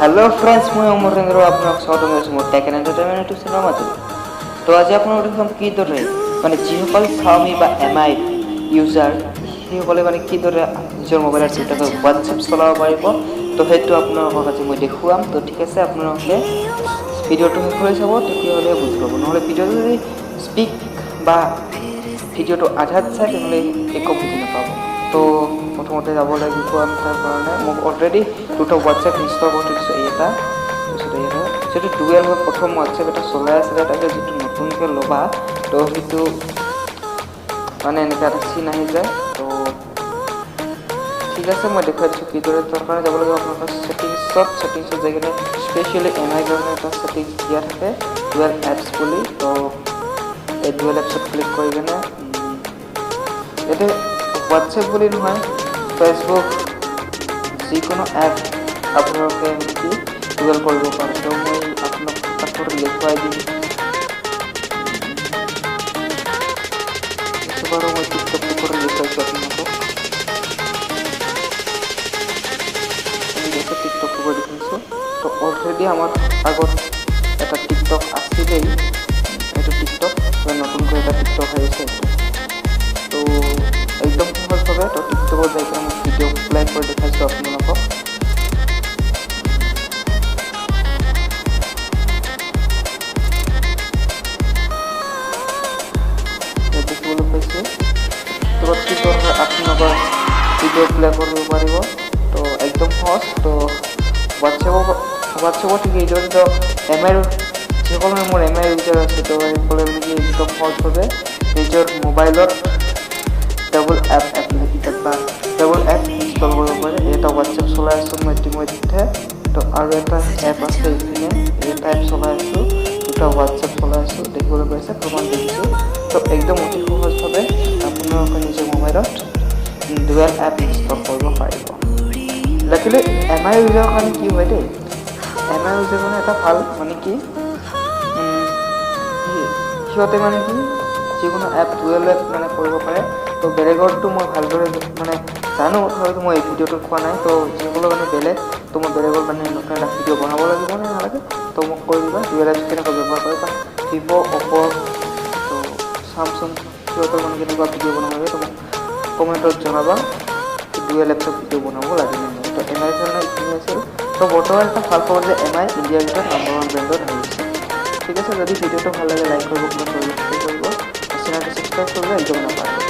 Hello' friends, মই অমৰেন্দ্ৰ, আপোনাক স্বাগতম জনাইছোঁ মোৰ টেক এণ্ড এণ্টাৰটেইনমেণ্ট ইউটিউব চেনেলৰ মাজত। তো আজি আপোনালোক দেখুৱাম কিদৰে মানে যিসকল চাওমি বা এম আই ইউজাৰ সেইসকলে মানে কিদৰে নিজৰ মোবাইলত দুটাকৈ হোৱাটছএপ চলাব পাৰিব। তো সেইটো আপোনালোকক আজি মই দেখুৱাম। তো ঠিক আছে, আপোনালোকে ভিডিঅ'টো শেষলৈ চাব, তেতিয়াহ'লে বুজি পাব। নহ'লে ভিডিঅ'টো যদি স্পীক বা ভিডিঅ'টো আধাত চাই তেনেহ'লে একো বুজি নাপাব। তো প্ৰথমতে যাব লাগিব আমি, তাৰ কাৰণে মোক অলৰেডি দুটা হোৱাটছএপ ইনষ্টল কৰি থৈ দিছোঁ, এই এটা, তাৰপিছত এই এটা। যিটো ডুৱেল হয়, প্ৰথম হোৱাটছএপ এটা চলাই আছিলে, তাৰপিছত যিটো নতুনকৈ ল'বা তো সেইটো মানে এনেকুৱা এটা চিন আহি যায়। তো ঠিক আছে, মই দেখুৱাই দিছোঁ কিদৰে। তাৰ কাৰণে যাব লাগিব আপোনালোকৰ ছেটিংছত। ছেটিংছত যাই কিনে স্পেচিয়েলি এম আইৰ কাৰণে এটা ছেটিংছ দিয়া থাকে ডুৱেল এপছ বুলি। তো এই ডুৱেল এপছত ক্লিক কৰি কিনে ইয়াতে হোৱাটছএপ বুলি নহয়, ফেচবুক, যিকোনো এপ আপোনালোকে কি ডুৱেল কৰিব পাৰে। তো মই আপোনাক ফটাফট দেখুৱাই দিম। বাৰু মই টিকটকটো কৰি দেখুৱাইছোঁ আপোনালোকক। ঠিক আছে, টিকটকটো কৰি দেখুৱাইছোঁ। তো অলৰেডি আমাৰ আগত এটা টিকটক আছিলেই, এইটো টিকটক নতুনকৈ এটা টিকটক আহিছে। তো একদম সহজভাৱে তো টিকটকত যাই কিনে মই ভিডিঅ' প্লে কৰি দেখাইছোঁ আপোনালোকক। দেখিবলৈ পাইছে টিকটকত কি কৰে, আপোনালোকৰ ভিডিঅ' প্লে কৰিব পাৰিব। তো একদম সহজ। তো হোৱাটছএপত ঠিক এইদৰে। তো এম আইৰ যিসকল মানে মোৰ এম আই ইউজাৰ আছে, তো সেইসকলে মানে কি একদম সহজভাৱে নিজৰ মোবাইলত ডাবল এপ বা ডাবল এপ ইনষ্টল কৰিব পাৰে। এটা হোৱাটছএপ চলাই আছোঁ মই ইতিমধ্যে। তো আৰু এটা এপ আছে এইপিনে, এটা এপ চলাই আছোঁ, দুটা হোৱাটছএপ চলাই আছোঁ, দেখিবলৈ পাইছে, প্ৰমাণ দেখিছোঁ। তো একদম অতি সহজভাৱে আপোনালোকে নিজৰ মোবাইলত ডুৱেল এপ ইনষ্টল কৰিব পাৰিব। লাকিলি এম আই ইউজাৰৰ কাৰণে কি হয় দেই, এম আই ইউজাৰ কাৰণে এটা ভাল মানে কি, সিহঁতে মানে কি যিকোনো এপ ডুৱেল এপ মানে কৰিব পাৰে। তো বেলেগৰটো মই ভালদৰে মানে জানো, তথাপিতো মই এই ভিডিঅ'টোত কোৱা নাই। তো যিসকলৰ মানে বেলেগ, তো মই বেলেগৰ মানে নতুন এটা ভিডিঅ' বনাব লাগিব নে নালাগে, তো মোক কৈ দিবা ডুৱেল এপছ কেনেকৈ ব্যৱহাৰ কৰে, বা ভিভ', অ'প', তো চামচুং সিহঁতৰ মানে কেনেকুৱা ভিডিঅ' বনাব লাগে, তো মোক কমেণ্টত জনাবা ডুৱেল এপছৰ ভিডিঅ' বনাব লাগে নে নাই। তো এম আইৰ কাৰণে এইখিনি আছিল। তো বৰ্তমান এটা ভাল খবৰ যে এম আই ইণ্ডিয়াৰ ভিতৰত নাম্বাৰ 1 ব্ৰেণ্ডত আহিছে। ঠিক আছে, যদি ভিডিঅ'টো ভাল লাগে লাইক কৰিব, কমেণ্ট কৰিব, শ্বেয়াৰ কৰিব, চেনেলটো ছাবস্ক্ৰাইব কৰিব একদম নাপাহৰিব।